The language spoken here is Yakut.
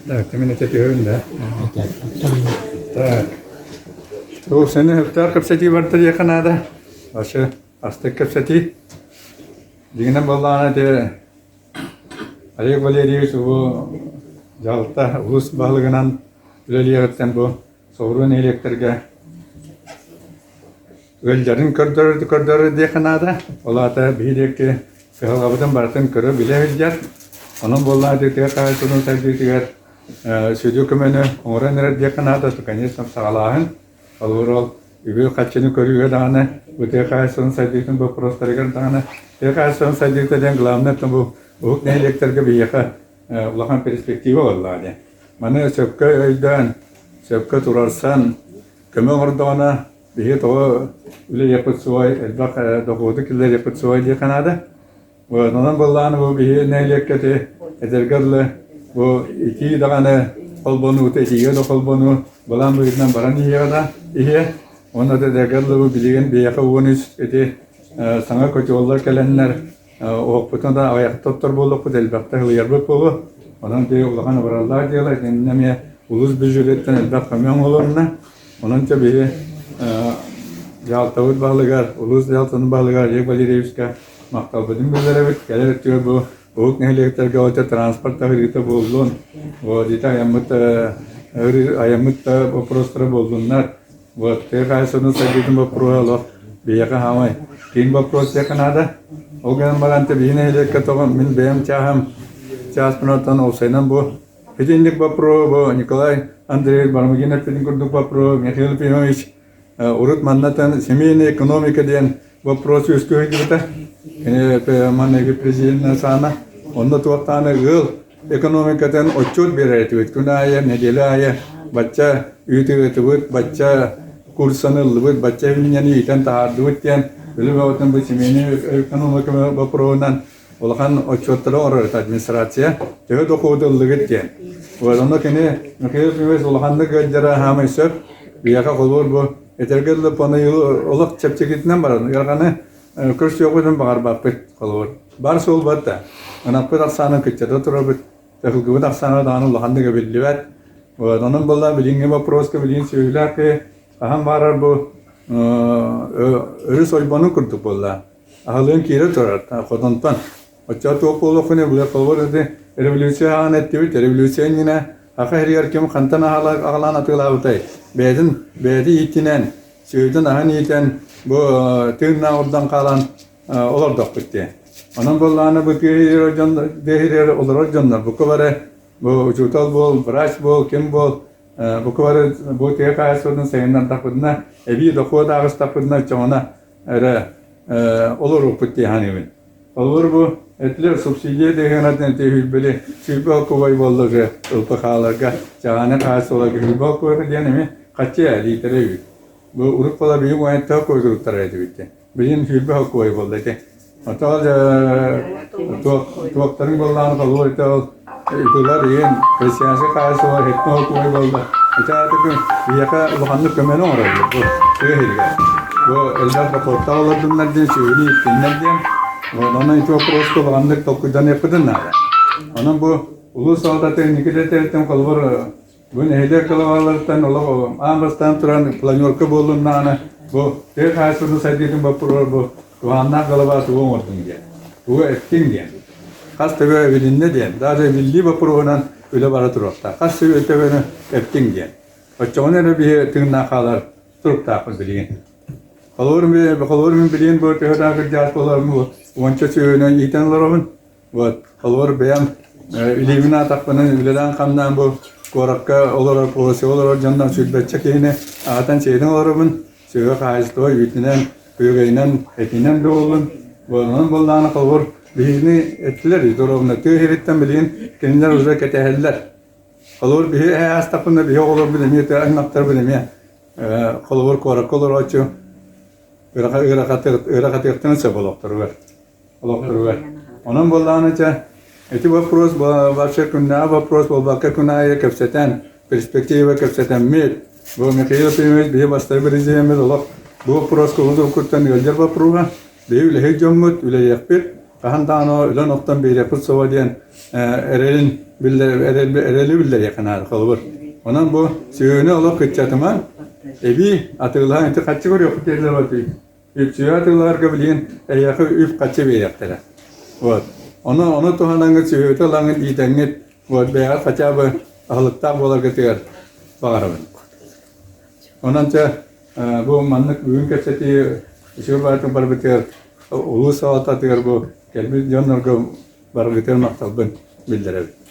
Так, мин этэ түһэбин да. Так. Туох сeni сөптөөх кэпсэтии барда диэххэ наада. Вообще астык кэпсэтии. Дьиҥинэн буоллаҕына ити Олег Валерьевич бу дьаһалта улуус баһылыгынан үлэлиэҕиттэн бу соҕуруу нэһилиэктэргэ Ыалдьарын көрдөрөр көрдөрөр диэххэ наада. Ол аата биһи диэки кыһалҕабытын барытын көрө-билэ сылдьар. Онон буоллаҕа тыа хаһаайыстыбатын сайдыытыгар сүдү көмөнү оҥорон эрэр диэххэ наада. Конечно, саҕалааһын. Холобур, ол үбү-харчыны көрүүгэ даҕаны, бу тыа хаһаайыстыбатын сайдыытын боппуруостарыгар даҕаны, тыа хаһаайыстыбатын сайдыыта диэн главное бу уһук нэһилиэктэргэ биһиэхэ улахан перспектива буоллаҕа диэн. Маны сөпкө өйдөөн, сөпкө турарсан, көмө оҥордоҕуна Биһиги тоҕо үлэлиэхпит суой, элбэх дохуоту киллэриэхпит суой диэххэ наада. Онон буоллаҕына бу биһиги нэһилиэккэ ити этэргэ дылы бу итии даҕаны холбонуута итиигэ да холбонуу былаан быһыытынан баран иһиэҕэ да иһиэ. Уонна да этэргэ дылы бу билигин биһиэхэ 13 ити саҥа котеллар кэлэннэр Оһохпутун да аҕыйахта оттор буоллахпыт, элбэхтэ ыһылыйарбыт буолуо. Онон биһиги улахан абыраллаах дьыала, итиннэ эмиэ улуус бюджетыттан элбэх көмө оҥоһулунна. Онон чэ биһиги дьаһалтабыт баһылыгар, улуус дьаһалтатын баһылыгар Олег Валерьевичка махталбытын биллэрэбит. Кэлэр өттүгэр бу уһук нэһилиэктэргэ ол транспорт таһырыыта буоллун, вот ити айаммыт айаммыт да вопростара буоллуннар. Вот, тыа хаһаайыстыбатын сайдыытын боппуруоһа олох биһиэхэ хаамай киин боппуруос диэххэ наада. Ол гынан баран биһи нэһилиэккэ тоҕо мин бэйэм чааһым чааспын оттон уопсайынан бу итинник боппуруоһу бу Николай Андреевич Барамыгин эппитин курдук боппуруоһу Михаил Ефимович урут маннатан семейная экономика диэн вопрос үөскүү сылдьыбыта. Кини манныгы президент саана онно туохтааны ыал экономикатын отчуот биэрэр этибит. Күн аайы, нэдиэлэ аайы бачча үүт ыытыбыт, бачча курсаны ыллыбыт, бачча үүнньэни иитэн таһаардыбыт диэн үлэ бөҕөтүн бу семейный экономика боппуруоһунан улахан отчуоттары оҥорор этэ администрация. Төһө дохуоту ыллыгыт диэн. Вот онно кини Михаил Ефимович улаханнык ыалдьара хаамай сөп. Биһиэхэ холуур бу этэргэ дылы олох чэпчэкитинэн баран ыараханы көрсүөхпүтүн баҕарбаппыт холобур. Бар суол барда. Ынахпыт ахсаанын кыччата турабыт. Тахылгыбыт ахсаана даҕаны улаханнык эбиллибэт. Вот, онон буолла билиҥҥи вопроска билигин сүөһүлээх киһи хаһан баарар бу өрүс ойбонун курдук буолла. Аһылыан киирэ турар хотонтон. Оччоҕо туох буолуоххунуй бу холобур ити революция аҕан эттибит революция иннинэ саха сиригэр ким хантан аҕалаан атыылаабытай бэйэтин бэйэтэ ииттинэн сүөһүтүн аһын иитэн бу тыыннаах ордон хаалан олордохпут дии. Онон буоллаҕына бу тыа сиригэр дьон тыа сиригэр олорор дьоннор бука бары бу учуутал буол, врач буол, ким буол бука бары бу тыа хаһаайыстыбатын сайыннардахпытына эбии дохуот ааҕыстахпытына оччоҕуна эрэ олоруохпут дии саныыбын. Холобур бу этилэр субсидия дыһыанатын сүүрбэли 20 холкуобай буолла уже ЛПХ-ларга чаҕааны хаһаайыстыбаларга 20 холкуобай диэн эмиэ хаччы лиитэрэ үүт. Бу урут буола биһиги уонтан куйгуруттар этибит диэн. Билигин 20 холкуобай буолла ити. Оттон туохтарын буоллаҕына холобур ити ол итилэр иһин христианскай хаһаайыстыба хэттэн холкуобай буолла. Ити аата биһиэхэ улаханнык көмөнү оҥороллор бу тыа сиригэр. Бу элбэх дохуоттаах олордуннар диэн, сүөһүнү ииттиннэр диэн. Онон ити боппуруоска улаханнык толкуйданыахпытын наада. Онон бу улуус салалтата инники да этэртэн холобур Бу нэһилиэк кылабааларыттан олох аан бастаан туран планерка буоллуннаҕына бу тыа хаһаайыстыбатын сайдыытын боппуруоһа бу туһааннаах голова тугу оҥордуҥ диэн, тугу эттиҥ диэн. Хас төбө эбилиннэ диэн, даже эбиллии боппуруоһунан үлэ бара туруохтаах. Хас төбөнү эптиҥ диэн. Оччоҕуна эрэ биһи тыыннаах хаалар туруктаахпыт билигин. Холобур, холобур мин билигин бу төһө даҕаны кырдьаҕас буоларым уонча сүөһүнэн иитэн олоробун. Вот, холобур, бэйэм илиибин аатахпынан үлэлээн-хамнаан бу куоракка олорор, полосе олорор дьоннор сүүрбэччэ киһини аатан сиэтэн олоробун. Сүөһү хаһаайыстыба үүтүнэн, күөгэйинэн, этинэн да буоллун. Онон буоллаҕына, холобур, биһигини эттилэр, доруобуна тыа сириттэн билигин кинилэр уже кэтэһэллэр. Холобур, биһи эһэ аастахпына, биһи оҕолорбут эмиэ тыа аймахтарбыт эмиэ холобур, куоракка олорооччу ыарахатыахтарын сөп олохторугар. Олохторугар. Онон буоллаҕына чэ, ити вопрос вообще күннээҕи вопрос буолбакка күн аайы кэпсэтэн, перспектива кэпсэтэммит, бу Михаил Ефимович биһи бастакы президеммит олох бу вопроска урут уруккуттан ыалдьар боппуруоһа, биһи үлэһит дьоммут, үлэлиэхпит. Хаһан даҕаны өлөн-охтон биэриэхпит суоҕа диэн эрэлин эрэли биллэриэххэ наада холобур. Онон бу сүөһүнү олох кыччатымаҥ, эбии атыылаһан ити харчы көрүөхпүт дииллэр үп сүөһү атыылаһарга билигин эһиэхэ үп-харчы биэриэхтэрэ. Вот. Ону ону туһанаҥҥыт сүөһүтэ ылаҥҥыт иитэҥҥит вот бэйэҕит хотя бы аһылыктаах буоларгытыгар баҕарабын. Онон чэ бу маннык бүгүн кэпсэтии үчүгэй баҕайытык барбытыгар улуус салалтатыгар бу кэлбит дьоннорго баргытыгар махталбын биллэрэбин.